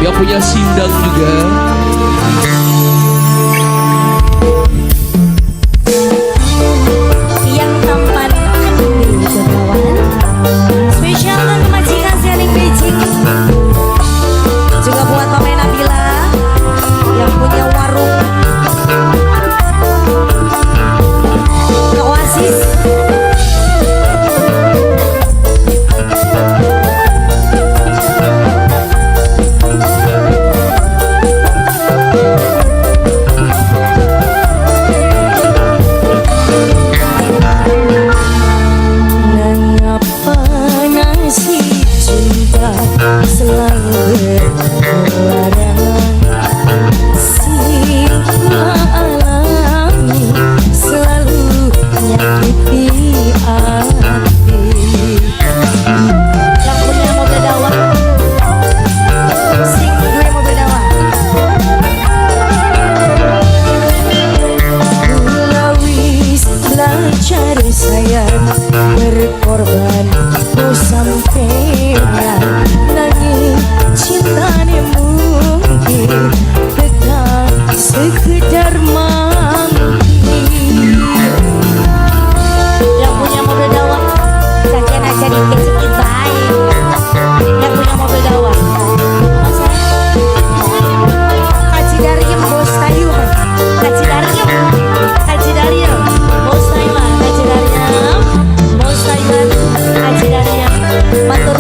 Yang punya sindang juga. Yang tampan di kawan. Spesial kan majikan Sianing Beijing. Juga buat Mama Nabila yang punya warung ke Oasis. Mengapa nasib cinta selalu berkelana, sing kula alami selalu nyakiti hati. Yang punya mobil dawa, sing duwe mobil dawa. Kula wis belajar sayang, berkorban ku sampeyan, nanging cintane mungkin tetap sekedar mampir. Yang punya mobil dawa, sajian aja dikit-dikit baik. Yang punya mobil dawa, Kaji Dariem Bos Tayuan, Kaji Dariem, Kaji Dariem, Bos Tayuan, Kaji Dariem, Bos Tayuan, Kaji Dariem, matur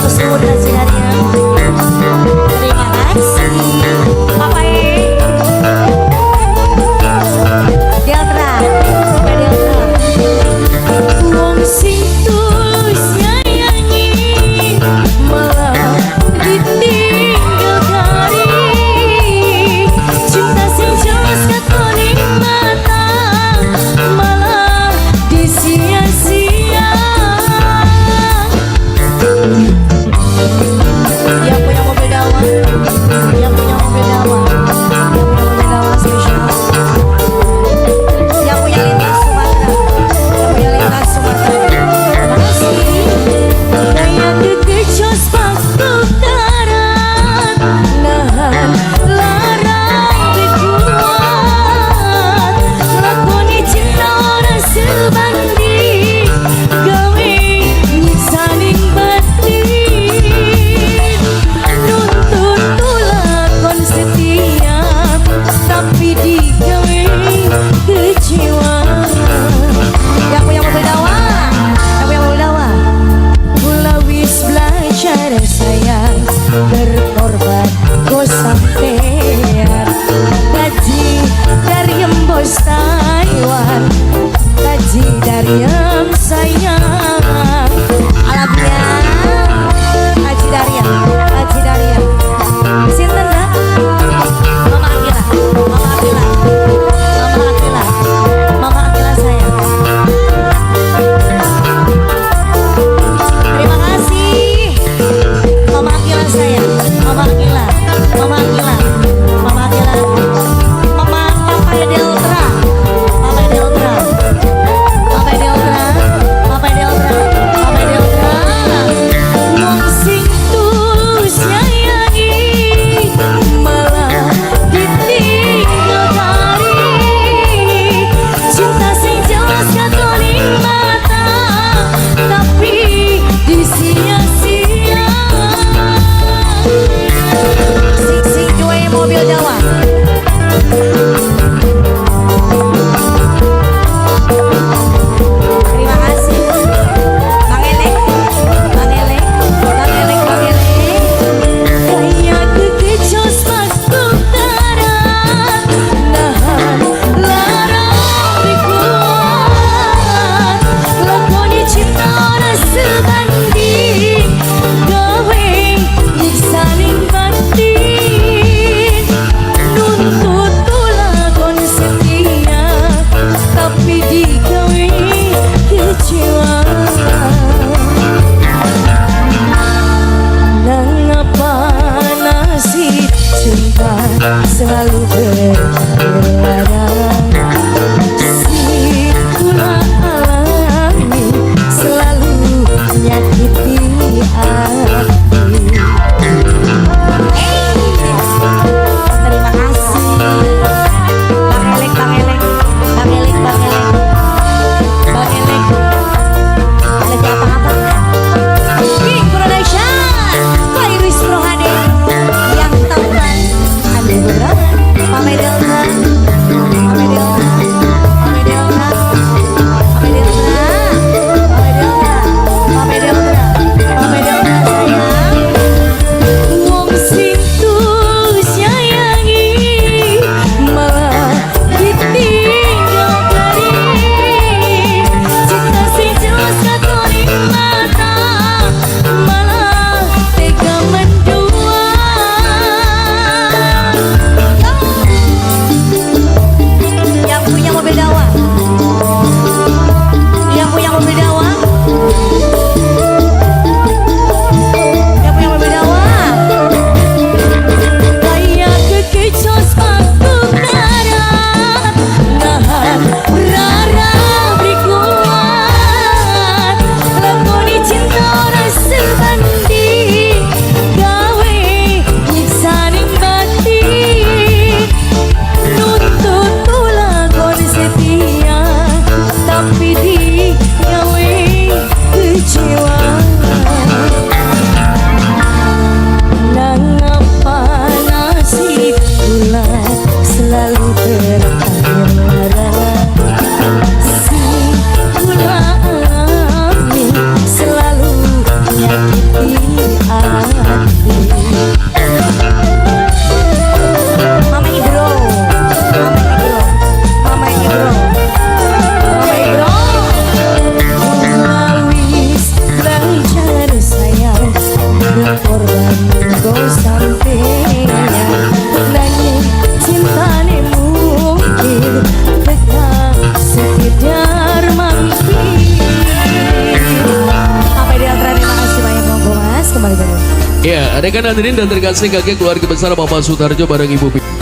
kembali dulu. Ya, rekan hadirin dan terkasih, kakek keluarga besar Bapak Sutarjo bareng Ibu